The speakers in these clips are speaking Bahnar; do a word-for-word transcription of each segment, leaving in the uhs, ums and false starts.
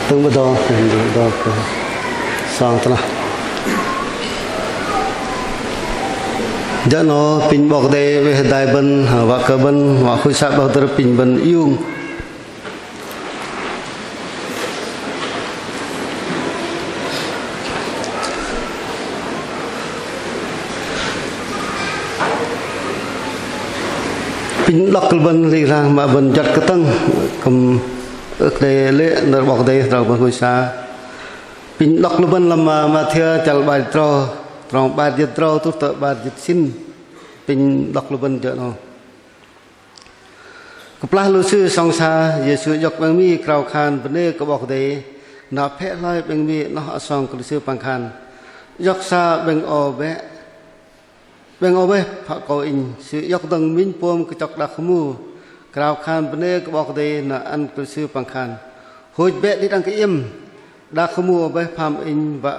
Tơ̆ng bơdo, bơdo kơ song tơnah. Jơ̆ noh apinh 'Bok Kei-Dei weh dai bơ̆n, wă kơ bơ̆n, wă huch sa 'blŏk dơ̆r apinh bơ̆n iung. Apinh 'blŏk kơ bơ̆n ling lang mă bơ̆n juăt kơtơ̆ng kư̆m ưh kơ đei lê̆ nơ̆r 'Bok Kei-Dei tơdrong bơ̆n huch sa. Apinh 'blŏk kơ bơ̆n lăm, ơ, Mathiơ chăl 'bar jĭt tơdrâu, trong 'bar jĭt tơdrâu truh tơ 'bar jĭt sĭn. Apinh 'blŏk kơ bơ̆n jơ̆ noh. Kơplah lu sư sŏng sa, Yêsu iŏk 'bĕng mi krao khan bơnê kơ 'Bok Kei-Dei, na phĕ hloi 'bĕng mi noh asong kơ lu sư păng khan: Iŏk sa 'bĕng âu bĕ, 'bĕng âu bĕ, phă kơ inh. Sư iŏk dơ̆ng minh pôm kơchŏk đak hơmu, krao khan bơnê kơ 'Bok Kei-Dei na ăn kơ lu sư păng khan: Huch bĕ đĭ đăng kơ iĕm, đak hơmu âu bĕ pham inh wă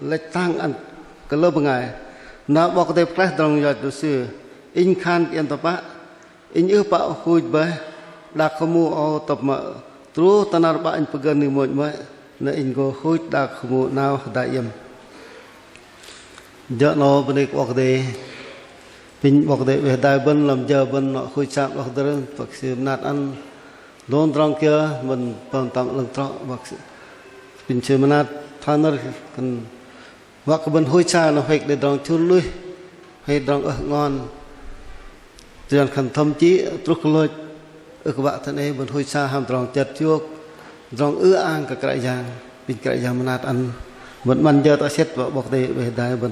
lĕch tang ăn kơ lơ bơngai. Na 'Bok Kei-Dei pơklaih tơdrong yoch lu sư. Inh khan kơ iĕm tơpă, inh ưh pă huch bơih đak hơmu âu tơpă mă truh tơ năr 'Bă inh pơgơ̆r ning mônh 'mơ̆i, na inh gô huch đak hơmu 'nao hơdai iĕm. Jơ̆ noh bơnê kơ 'Bok Kei-Dei. Apinh 'Bok Kei-Dei weh dai bơ̆n lăm jơ bơ̆n noh huch sa 'blŏk dơ̆r, wă kơ Sư mơnat ăn. Dôm tơdrong kiơ bơ̆n pơm tam 'lơ̆ng trŏ, wă kơ Sư, apinh Sư mơnat thoi nơ̆r khan wă kơ bơ̆n huch sa noh huay kơ đei tơdrong chŭl luih, huay tơdrong ưh 'ngon. Tơdrong khan thơm chĭ truh kơ lôch, ưh kơ wă thoi noh, bơ̆n huch sa hăm tơdrong chơt hiôk, tơdrong ư-ang kơ Kră Yang, apinh Kră Yang mơnat ăn bơ̆n 'măn jơ tŏ sĕt wă 'Bok Kei-Dei weh dai bơ̆n.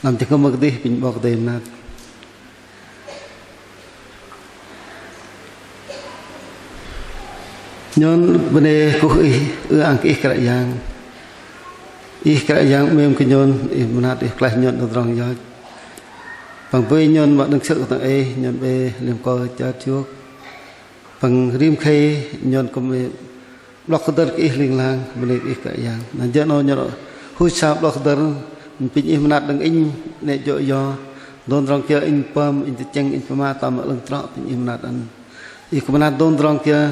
Lăm jơhngơ̆m kơdih apinh 'Bok Kei-Dei mơnat. Nhôn bơnê kơ Ih, ư-ang kơ Ih Kră Yang. Ih Kră Yang 'mêm kơ nhôn, Ih mơnat, Ih pơklaih nhôn đơ̆ng tơdrong yoch. Păng bơih nhôn mă đơ̆ng sơ̆ kơtang ei, nhôn bĕ liêm kơ chơt hiôk. Păng rim khei nhôn kư̆m 'blŏk kơ dơ̆r kơ Ih ling lang, bơnê kơ Ih Kră Yang. Na jơ̆ noh nhôn huch sa 'blŏk kơ dơ̆r, apinh Ih mơnat đơ̆ng inh, 'nĕ jô̆ yo, dôm tơdrong kiơ inh pơm, inh tơchĕng, inh pơma tam mă 'lơ̆ng trŏ, apinh Ih mơnat ăn. Ih kơ mơnat dôm tơdrong kiơ,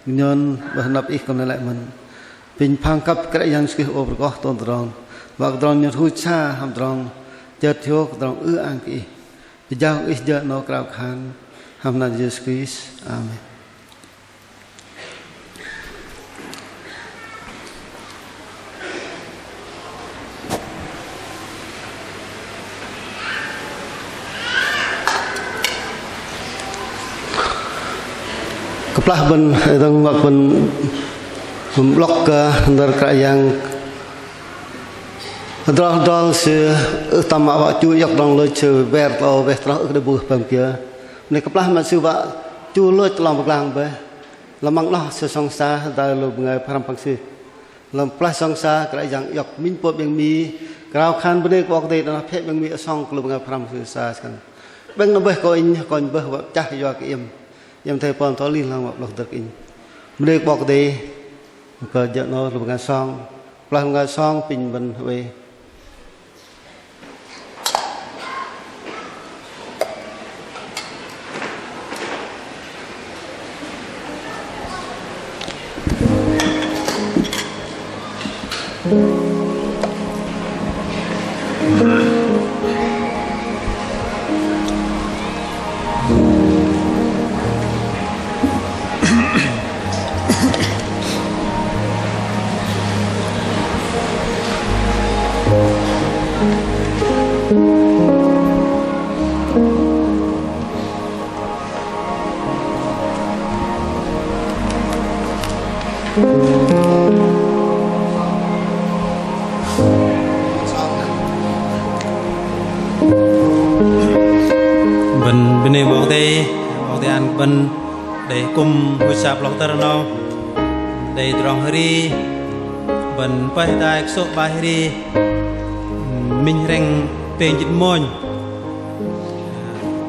nhôn bơih hơnăp Ih kư̆m lei lăi mơ̆n. Apinh phang kăp Kră Yang Yêsu Krist ôp rơgoh dôm tơdrong. Wă kơ tơdrong nhôn huch sa hăm tơdrong chơt hiôk, tơdrong ư-ang kơ Ih. Pơjao kơ Ih jơ̆ noh krao khan hăm anăn Yêsu Krist. Amen. Kơplah bơ̆n dơ̆ng wă bơ̆n 'blŏk kơ nơ̆r Kră Yang. Hơdrol hơdrol sư ưh tam mă wă chu iŏk tơdrong lôch, sư wer tơ âu weh trŏ ưh kơ đei buh pơm kiơ. Mă lei kơplah mă sư wă chu lôch tơ 'long pơglang bơih. Lăm măng noh sư sŏng sa, hơdai lu bơngai pơhrăm păng sư. Lăm kơplah sŏng sa, Kră Yang iŏk minh pôm 'bĕng mi, krao khan bơnê kơ 'Bok Kei-Dei, na phĕ 'bĕng mi asong kơ lu bơngai pơhrăm sư sa khan: 'Bĕng noh bơih kơ inh, kơ inh bơih wă pơchah yua kơ iĕm. Iĕm athei pơm thoi ling lang wă 'blŏk dơ̆r kơ inh. Bơnê kơ 'Bok Kei-Dei, kơ jơ̆ noh lu bơngai song, kơplah lu bơngai song, apinh bơ̆n oei. Bơ̆n bơnê 'Bok Kei-Dei, 'Bok Kei-Dei ăn bơ̆n đei kư̆m huch sa 'blŏk dơ̆r noh, đei tơdrong hơri, bơ̆n pơih hơdai kơsô̆ 'bai hơri, minh hrĕng pêng jĭt mônh,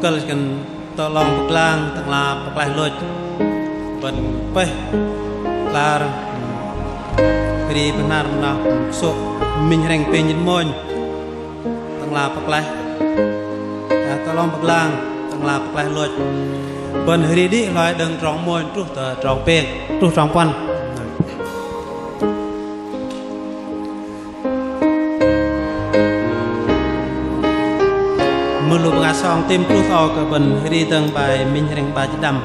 kơ̆l khan tơ 'long pơglang, Tơ'ngla pơklaih lôch. Bơ̆n pơih klar hơri bơhnar mơnah kơsô̆ minh hrĕng pêng jĭt mônh, Tơ'ngla pơklaih. Tơ 'long pơglang, Tơ'ngla pơklaih lôch. Bơ̆n hơri đĭ loi đơ̆ng trong mônh truh tơ trong pêng, truh trong puăn. Mưh lu bơngai song tĭm truh âu kơ bơ̆n hơri dơ̆ng bai minh hrĕng bai jĭt đăm.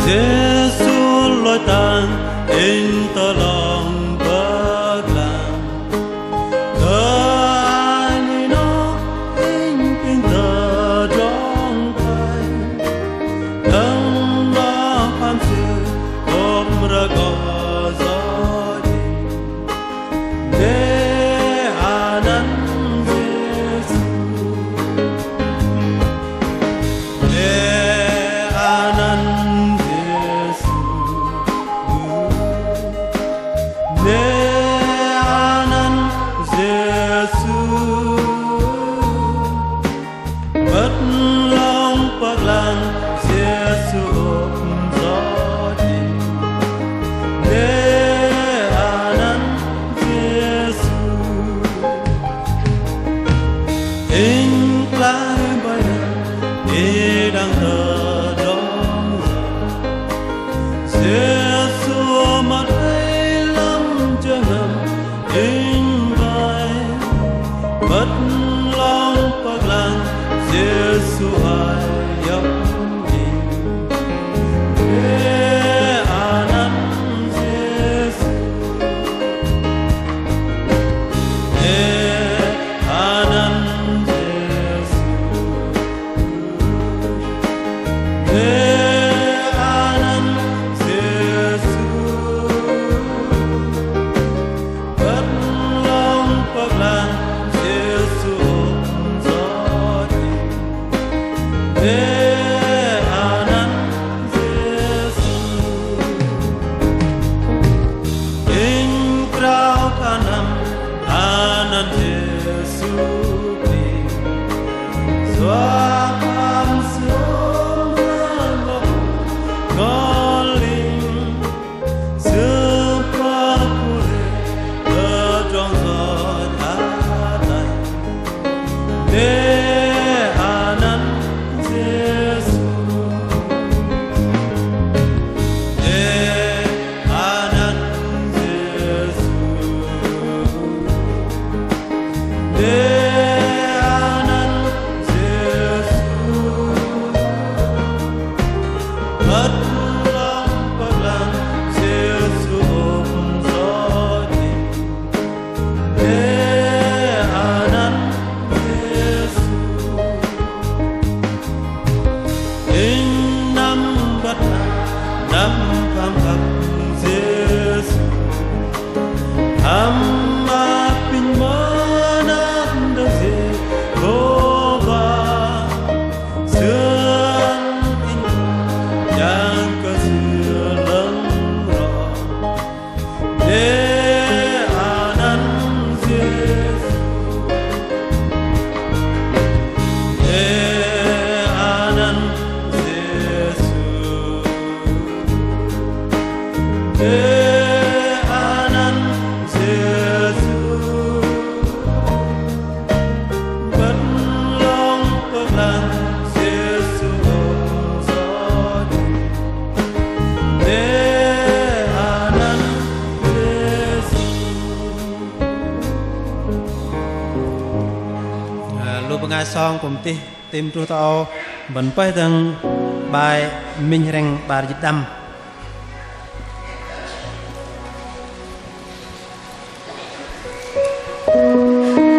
Yêsu lôch tang, inh tơ 'long pơglang. Tơ anih noh inh pinh tơdrong thoi. Đơ̆ng noh pham sư tôm rơgoh yoch inh. Đe anăn Yêsu. Đe anăn Yêsu. Đe anăn Yêsu. Bơ̆t 'long pơglang Yêsu ôp yoch inh. Đe anăn Yêsu. Inh klaih bai đei đĭ đăng tơdrong. Yêsu mă đei lăm jơhngơ̆m inh bai. Bơ̆t 'long pơglang Yêsu ai yŏk inh. Đe anăn Yêsu. Đe anăn Yêsu. Đe anăn Yêsu. Bơ̆t 'long pơglang Yêsu ôp yoch inh. Đe anăn Yêsu. Inh krao khan hăm anăn Yêsu Krist. Yua kơ Sư ôm nơ̆r 'Bok Kei-Dei. Sư pơkŭlih tơdrong yoch hơdai. Đe anăn Yêsu. Đe anăn Yêsu. Đe anăn Yêsu. Bơ̆t 'long pơglang Yêsu ôp yoch inh. Đe anăn Yêsu. Inh năm băt năm kham khăp Yêsu. Hăm apinh mơnat đơ̆ng Jêhôva. Sư ăn inh yang kơ Sư lơ̆ng rŏ. Đe anăn Yêsu. Đe anăn Yêsu. Đe anăn Yêsu. Bơ̆t 'long pơglang Yêsu ôp yoch inh. Đe anăn Yêsu. Ơ, lu bơngai song kŭm tih tĭm truh tơ âu, bơ̆n pơih dơ̆ng bai minh hrĕng bar jĭt đăm.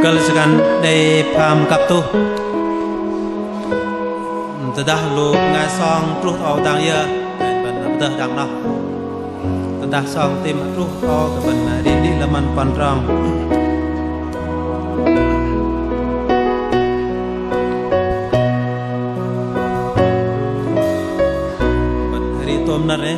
Kơ̆l sơkăn đei pham kăp tuh. Tơdah lu bơngai song truh âu dang yơ, bơ̆n pơdơh dang noh. Tơdah song tĭm truh âu, bơ̆n rim đĭ lăm măn puăn trong. Bơ̆n rim tôm năr ê.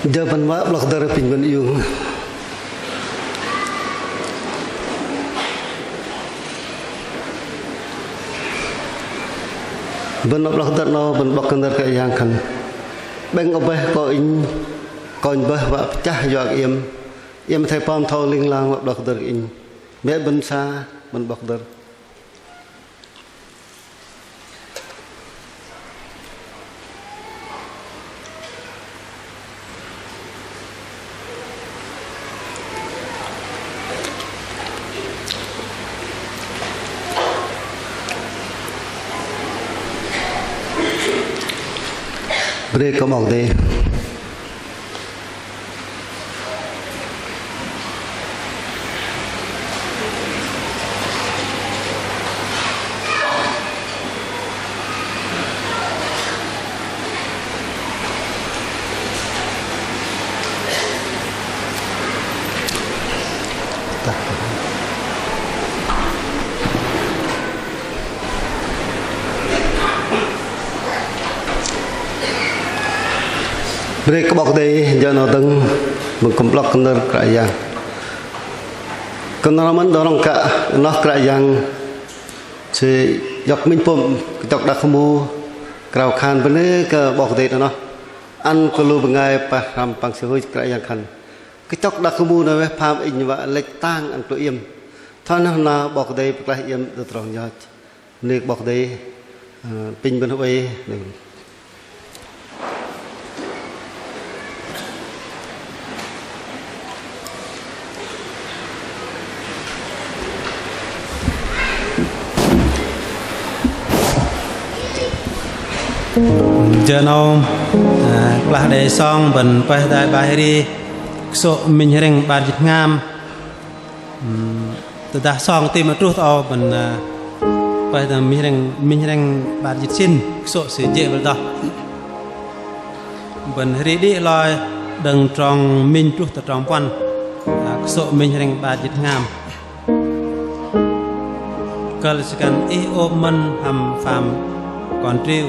Jơ bơ̆n wă 'blŏk dơ̆r apinh bơ̆n iung. Bơ̆n wă 'blŏk dơ̆r 'nâu, bơ̆n 'bok kơ nơ̆r Kră Yang khan: 'Bĕng ôbeh kơ Inh, kơnh bơih wă pơchah yua kơ iĕm. Iĕm athei pơm thoi ling lang wă 'blŏk dơ̆r kơ Inh. Mă bơ̆n sa, bơ̆n 'blŏk dơ̆r. Brek kơ 'Bok Kei-Dei. Brek kơ 'Bok Kei-Dei, jơ 'nâu dơ̆ng bơ̆n kư̆m 'blŏk kơ nơ̆r Kră Yang. Kơ nơ̆r mơ̆n đơ̆ng rŏng kơ noh Kră Yang sư iŏk minh pôm kơchŏk đak hơmu krao khan bơnê kơ 'Bok Kei-Dei đơ̆ng noh ăn kơ lu bơngai pah hrăm păng sư huch Kră Yang khan: Kơchŏk đak hơmu noh weh pham Inh wă lĕch tang ăn kơ lu iĕm. Thoi noh na 'Bok Kei-Dei pơklaih iĕm đơ̆ng tơdrong yoch. Bơnê kơ 'Bok Kei-Dei, ơ, apinh bơ̆n huay. Jơ 'nâu, ơ, kơplah đei song bơ̆n pơih dai 'bai hơri kơsô̆ minh hrĕng 'bar jĭt hngam. Ưm, tơdah song ti mă truh tơ âu bơ̆n, ơ, pơih tơ minh hrĕng, minh hrĕng 'bar jĭt sĭn, kơsô̆ sư jê̆ bơ̆l dŏh. Bơ̆n hơri đĭ hloi đơ̆ng trong minh truh tơ trong puăn, ơ, kơsô̆ minh hrĕng 'bar jĭt hngam. Kơ̆l sư khan: Ih ôp mơ̆n hăm pham Kon Triu.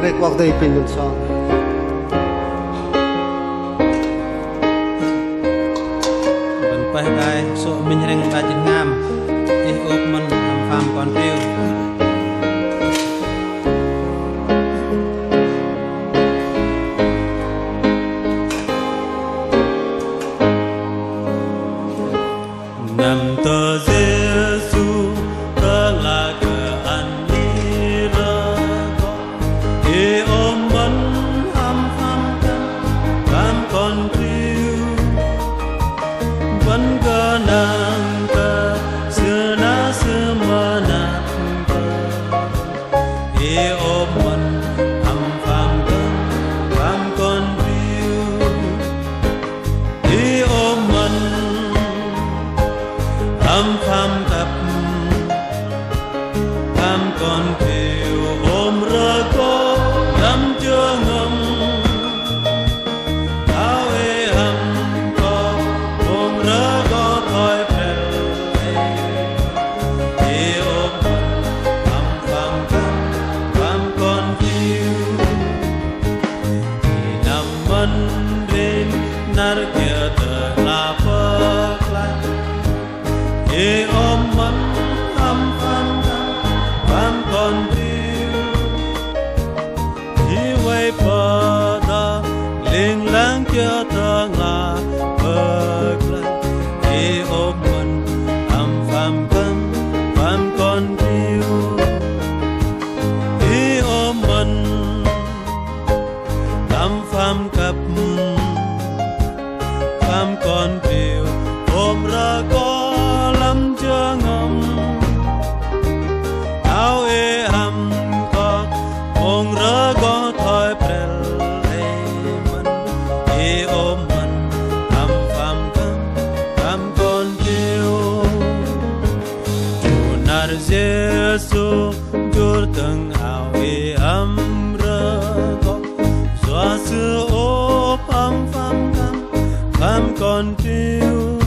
Rek 'Bok Kei-Dei pinh bơ̆n song. Bơ̆n pơih dai kơsô̆ minh hrĕng 'bar jĭt hngam. Ih ôp mơ̆n hăm pham Kon Triu. Năm tơ Yêsu tơ'ngla kơ ăn ni rơgŏ, ih ôp mơ̆n hăm pham kăp, pham Kon Triu. Bơ̆n kơnang kơ Sư na Sư mơnat kơ. Ih ôp mơ̆n hăm pham kăp, pham Kon Triu. Ih ôp mơ̆n hăm pham kăp, pham Kon Triu, ôm rơgŏ lăm jơhngơ̆m. Thoi hăm kơ ôm rơgŏ thoi pêl ei. Ih ôp mơ̆n hăm pham kăp, pham Kon Triu. Ih năm mơ̆n rim năr kiơ tơ'ngla pơklaih. Ih ôm mơ̆n hăm pham kăp, pham Kon Triu. Ih wei pơtơ ling lang kiơ tơ'ngla pơklaih. Ih ôm mơ̆n hăm pham kăp, pham Kon Triu. Ih ôm mơ̆n hăm pham kăp, pham Kon Triu, ôm rơgŏ lăm jơhngơ̆m. Sư jur tơ̆ng ao ei hăm rơgoh, yua Sư ôp hăm pham kăp, pham kontriu.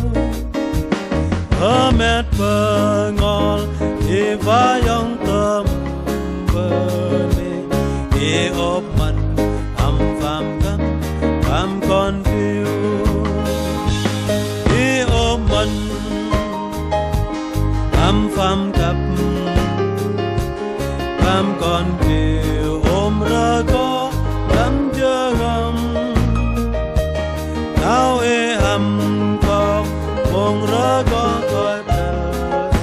Hơmet bơhngol ei wayŏng tơm bơnê, ei ôp mơ̆n hăm pham kăp, pham kontriu. Ei ôp mơ̆n hăm pham kăp, pham kontriu ôm rơgoh lăm jơhngơ̆m. Thoi ei hăm kŏk mông rơgoh thoi băl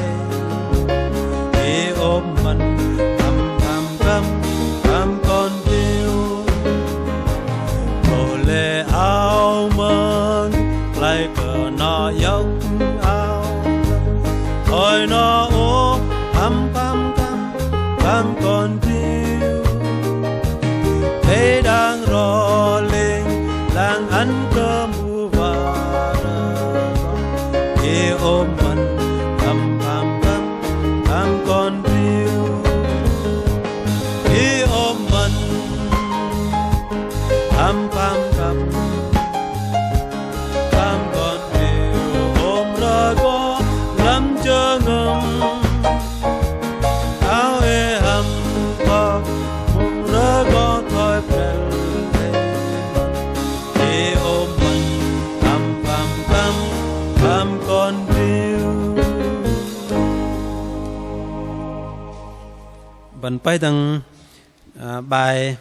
ei, ei ôp mơ̆n hăm pham kăp, pham kontriu. Bơ̆ lê̆ ao mơ̆ng lai kơ noh iŏk ao, thoi noh ôp hăm pham kăp, pham kontriu. Ei đang rŏ ling lang ăn kơ bu wă rơgoh, ei ôp mơ̆n hăm pham kăp, pham kontriu. Ei ôp mơ̆n hăm pham kăp, pham kontriu ôm rơgoh lăm jơhngơ̆m. Thoi ei hăm kŏk mông rơgoh thoi băl ei, ei ôp mơ̆n hăm pham kăp, pham kontriu. Bơ̆n pơih dơ̆ng, ơ, bai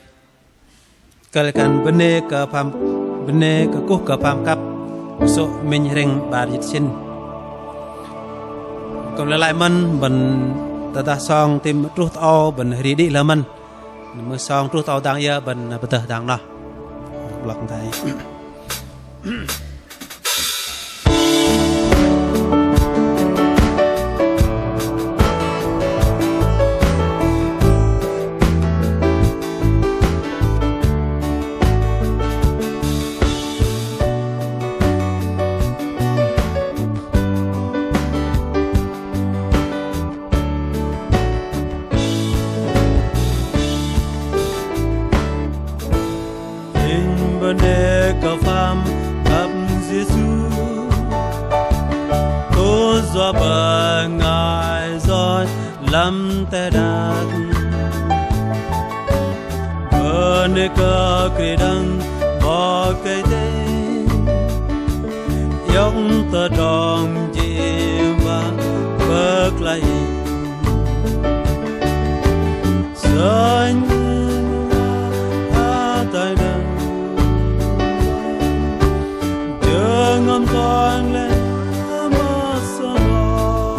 kơ̆l khan bơnê kơ pham, bơnê kơkuh kơ pham kăp, sô̆ minh hrĕng 'bar jĭt sĭn. Kư̆m lei lăi mơ̆n, bơ̆n tơdah song tam truh tơ âu, bơ̆n hri đĭ lơ mơ̆n. Mưh song truh tơ âu dang yơ, bơ̆n pơdơh dang noh. Blok thoi Inh bơnê kơ pham kăp Yêsu, tơdah yua bơngai yoch lăm teh đak. Bơnê kơ Krist đơ̆ng 'Bok Kei-Dei, iŏk tơdrong jĭ wă pơklaih. Sơnh hơtai đơ̆ng jơhngơ̆m kon lĕ mă sơngon.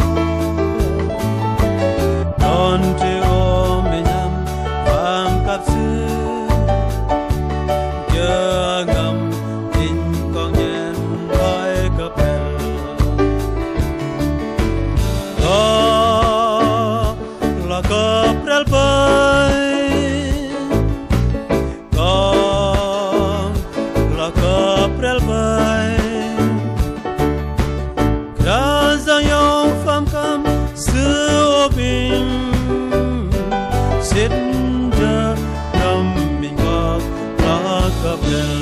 Đon tơdrong ôm inh hăm pham kăp Sư, jơhngơ̆m inh kông nhen thoi kơpel. Kông lăp kơpel bơih, kông lăp kơpel bơih. Kră Yang iŏk pham kăp Sư ôp inh, sĭt jơhngơ̆m inh kông lăp kơpel.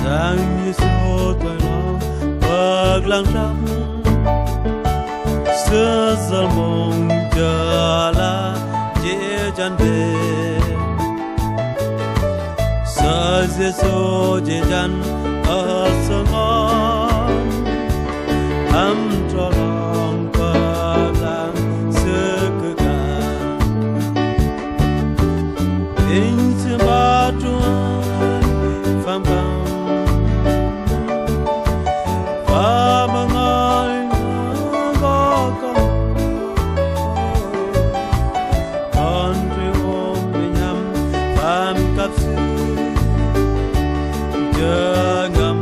Yang Yêsu thoi noh pơglang tơdrong, Sư jơ̆l mông jơ̆ ala jê̆ jăn đe. Sư Yêsu jê̆ jăn ơ sơngon, hăm tơdrong pơglang Sư kư̆ kăl. Inh sư ba truh pham kăp, pham bơngai gô kơ. Kon tơdrong ôm inh hăm pham kăp Sư, jơhngơ̆m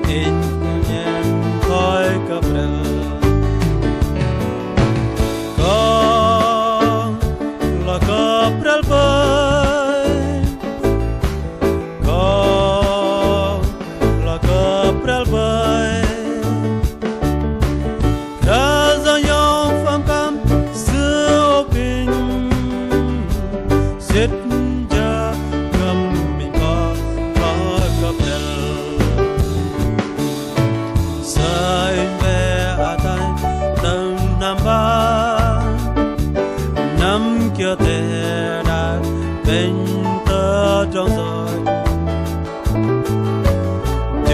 inh nhen thoi kơpel.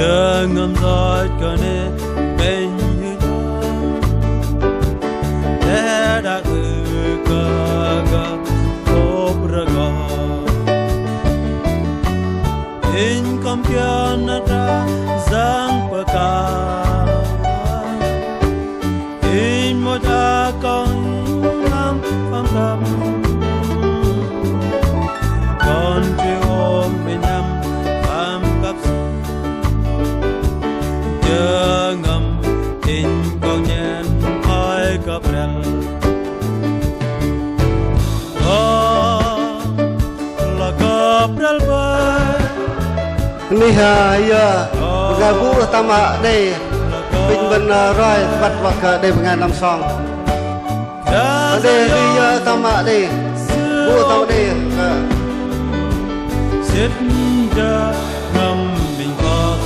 Jơhngơ̆m yoch kơ 'ne pinh hưch đe đak ưh kơ gơh tôp rơgoh. Inh khŏm kiơ nơ̆r Kră Yang pơkă. Inh môch akâu inh năm pham kăp. Kon triu ôm inh năm pham kăp. Jơhngơ̆m inh kâu nhen ơi kơ Brel. Ơ, lơ kơ Brel bơih. Nih, ơ, yơ, bơngai bu tơmă đe, pinh bơ̆n, ơ, roi băt wă kơ đe bơngai năm song. Đe, đe, yơ, tơmă đe, bu tơmă đe, ơ. Sĭt jơhngơ̆m inh kơ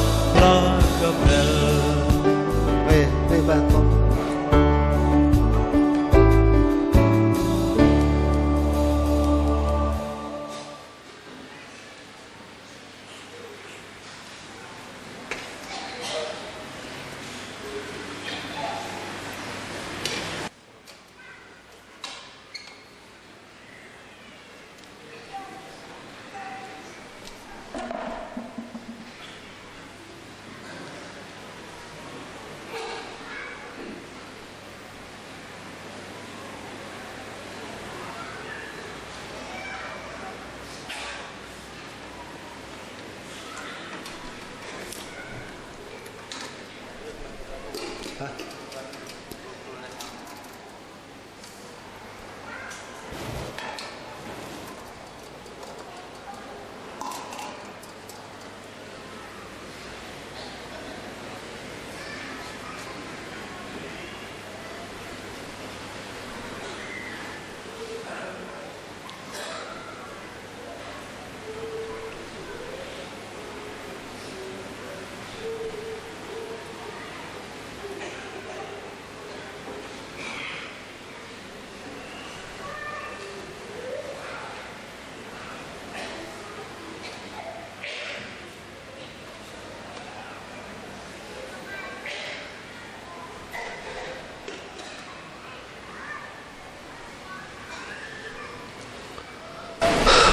lơ kơ Brel. Ê, ê, ba, ba.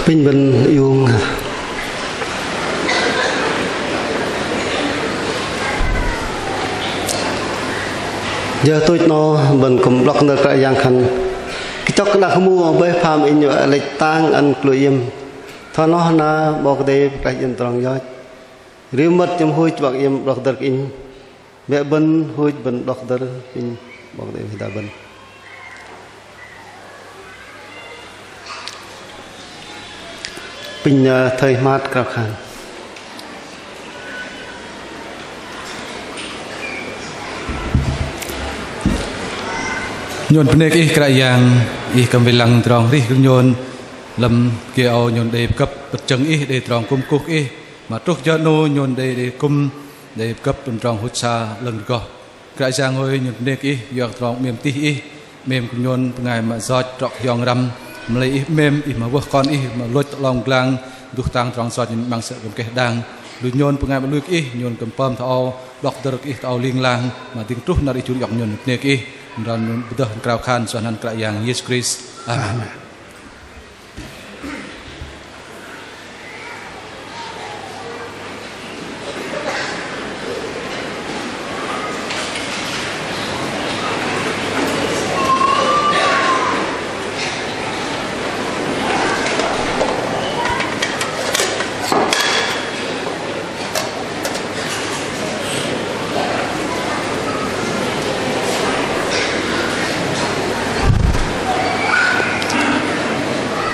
Pinh bơ̆n iung. Yơ tuch 'nâu bơ̆n kư̆m 'blŏk nơ̆r Kră Yang khan. Kơchŏk đak hơmu bơih pham inh wă lĕch tang ăn kơ lu iĕm. Thoi noh na 'Bok Kei-Dei pơklaih iĕm tơdrong yoch. Rim mơ̆t iĕm huch 'Bok iĕm 'blŏk dơ̆r kơ inh. Mĕ bơ̆n huch bơ̆n 'blŏk dơ̆r inh 'Bok Kei-Dei wih hơdai bơ̆n. Pinh, ơ, thoi hmăt krao khan. Nhôn bơnê kơ Ih Kră Yang, Ih kư̆m wei lăng tơdrong arih kơ nhôn, lăm kiơ âu nhôn đei pơgơ̆p pơ̆t jơ̆ng Ih, đei tơdrong kŭm kuh kơ Ih, mă truh jơ 'nâu nhôn đei, đei kŭm, đei pơgơ̆p tơdrong huch sa 'lơ̆ng rơgoh. Kră Yang ơi, nhôn bơnê kơ Ih, yua kơ tơdrong 'mêm tih Ih, 'mêm kơ nhôn bơngai mă yoch trŏ hiong răm, mă lei Ih 'mêm, Ih mă wơh Kon Ih, mă lôch tơ 'long pơglang, duh tang tơdrong yoch nhôn 'măng sơ̆ kư̆m keh đang. Lu nhôn bơngai mă lui kơ Ih, nhôn kư̆m pơm thoi âu, 'blŏk dơ̆r kơ Ih thoi âu ling lang, mă dĭng truh năr Ih jur iŏk nhôn bơnê kơ Ih, nơ̆r nhôn pơdơh krao khan, suh anăn Kră Yang Yêsu Krist. Amen. Amen.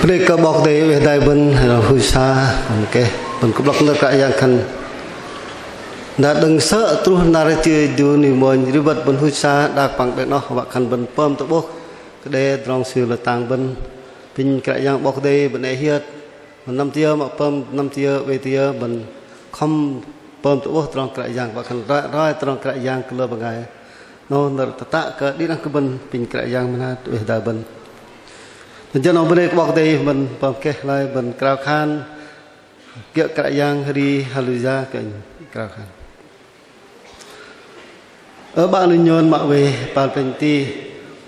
Bơnê kơ 'Bok Kei-Dei wih hơdai bơ̆n, huch sa, bơ̆n keh, bơ̆n kơ'blŏk nơ̆r Kră Yang khan. Năr đơ̆ng sơ̆ truh năr tơdrong ni mônh, rim băt bơ̆n huch sa, đak păng đei noh, wă khan bơ̆n pơm tơ'bôh kơ đe tơdrong Sư lei tang bơ̆n. Pinh Kră Yang 'Bok Kei-Dei bơ̆n ei hiơt. Bơ̆n năm tơ yơ mă pơm, năm tơ yơ, oei tơ yơ, bơ̆n khŏm pơm tơ'bôh tơdrong Kră Yang, wă khan roi, roi tơdrong Kră Yang kơ lu bơngai. 'Nâu nơ̆r tơtă kơ đĭ đăng kơ bơ̆n, pinh Kră Yang mơnat wih hơdai bơ̆n. Jơ 'nâu bơnê kơ 'Bok Kei-Dei, bơ̆n pơm keh lai, bơ̆n krao khan, kiơ̆ Kră Yang hơri, haleluya, kơ inh krao khan. Ơ 'Bă lu nhôn mă wei kơpal plĕnh tih,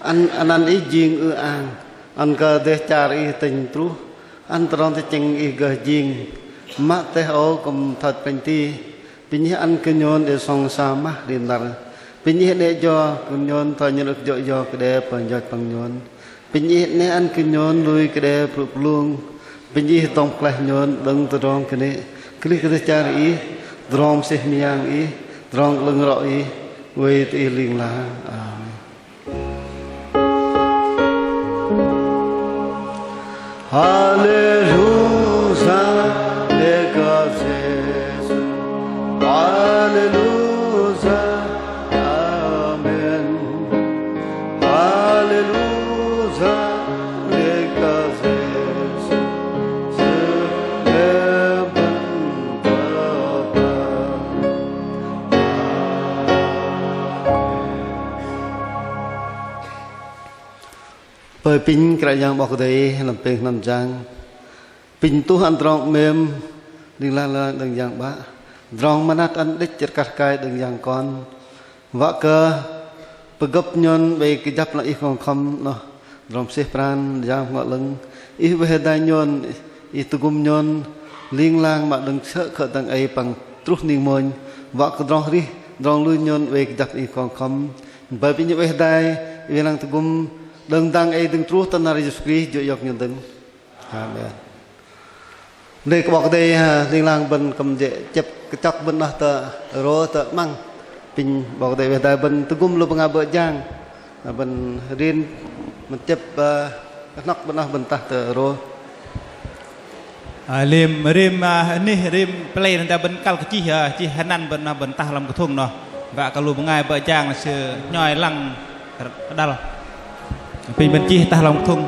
ăn, ăn, ăn Ih jing ư-ang, ăn kơ dêh char Ih tĕnh truh, ăn tơdrong tơchĕng Ih gơh jing, mă teh âu kư̆m thoi plĕnh tih. Apinh Ih ăn kơ nhôn đei sŏng sa mah rim năr. Apinh Ih 'nĕ yoch kơ nhôn thoi nhôn ưh kơ yoch yoch kơ đe pơm yoch păng nhôn. Apinh Ih 'nĕ ăn kơ nhôn lui kơ đe pơlŭk pơlung. Apinh Ih dŏng pơklaih nhôn đơ̆ng tơdrong kơnê̆. Kơlih kơ dêh char Ih, tơdrong mơsêh mơyang Ih, tơdrong 'lơ̆ng rŏ Ih, oei tơ Ih ling lang. Amen. Haleluya, lega Yêsu. Haleluya, amen. Haleluya, lega Yêsu. Sư lĕ bơ̆n tơpă. Amen. Apinh Kră Yang 'Bok Kei-Dei lăm pêng hnam jang. Apinh tuh ăn tơdrong 'mêm ling lang đơ̆ng Yang 'Bă. Tơdrong mơnat ăn đĕch rơkah rơkai đơ̆ng Yang Kon. Wă kơ pơgơ̆p nhôn oei kơjăp lăng Ih kông khŏm 'noh. Tơdrong mơsêh pran Yang Bơhngol 'Lơ̆ng. Ih oei hơdai nhôn, Ih tơgŭm nhôn ling lang mă đơ̆ng sơ̆ khơ̆ dang ei păng truh ning mônh. Wă kơ tơdrong arih, tơdrong lui nhôn oei kơjăp Ih kông khŏm. Bơih apinh Ih oei hơdai, oei lăng tơgŭm đơ̆ng dang ei dơ̆ng truh tơ năr Yêsu Krist jô̆ iŏk nhôn dơ̆ng. Amen. Đei kơ 'Bok Kei-Dei, ơ, ling lang bơ̆n kư̆m jê̆ chĕp kơchŏk bơ̆n 'noh tơ rô tơ 'măng. Apinh 'Bok Kei-Dei oei hơdai bơ̆n tơgŭm lu bơngai bơ̆ jang. Bơ̆n rin mơ̆n chĕp, ơ, kơnŏk bơ̆n 'noh bơ̆n tah tơ rô. Ơ, rim, rim, ơ, anih, rim pơlei nơ̆ng ta bơ̆n kăl kơ chih, ơ, chih hơnăn bơ̆n 'noh bơ̆n tah lăm kơthŭng 'noh. Wă kơ lu bơngai bơ̆ jang sư nhoi lăng kơđăl. Apinh bơ̆n chih tah lăm kơthŭng.